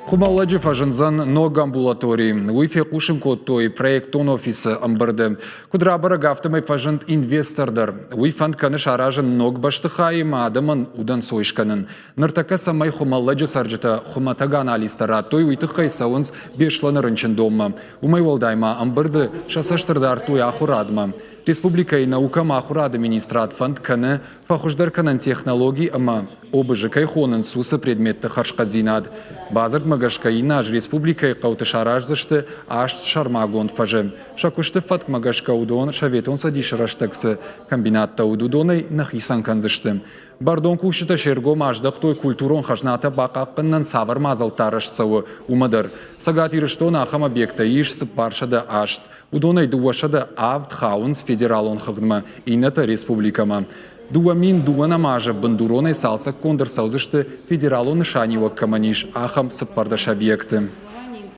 Хуымӕллӕджы фӕзындзӕн ног амбулатори. Уый фехъусын кодтой проектон офисы ӕмбырды. Куыд рабӕрӕг, афтӕмӕй фӕзынд инвестор дӕр. Уый фӕнд кӕны саразын ног бӕстыхайы ӕмӕ адӕмӕн удӕнцой скӕнын. Ныртӕккӕ цӕмӕй Хуымӕллӕджы цӕрджытӕ хуымӕтӕг анализтӕ радтой, уый тыххӕй цӕуынц Беслӕны рынчындонмӕ. Уымӕй уӕлдай ма ӕмбырды сӕ цӕст ӕрдардтой ахуырадмӕ. Республикӕйы наукӕ ӕмӕ ахуырады министрад фӕнд кӕны фӕхуыздӕр кӕнӕн технологи ӕмӕ ОБЖ кӕй хонынц, уыцы предметты хӕрзхъӕддзинад. Бадзырдмӕ гӕсгӕ иннӕ аз республикӕйы хъӕуты сараздзысты аст сӕрмагонд фӕзы. Сӕ куысты фӕткмӕ гӕсгӕ уыдон Советон Цӕдисы рӕстӕг цы комбинаттӕ уыд, уыдонӕй нӕ хицӕн кӕндзысты. Бӕрдон кусджытӕ се ргом аздӕхтой культурон хӕзнатӕ бахъахъхъӕнынӕн цавӕр мадзӕлттӕ арӕзт цӕуы, уымӕ дӕр. Цӕгат Ирыстоны ахӕм объекттӕ ис 408. Уыдонӕй 207 хауынц федералон хыгъдмӕ, иннӕтӕ республикӕмӕ. 2002 азы бындуронӕй цалцӕггонд ӕрцӕудзысты федералон нысаниуӕг кӕмӕн ис, ахӕм 14 объекты.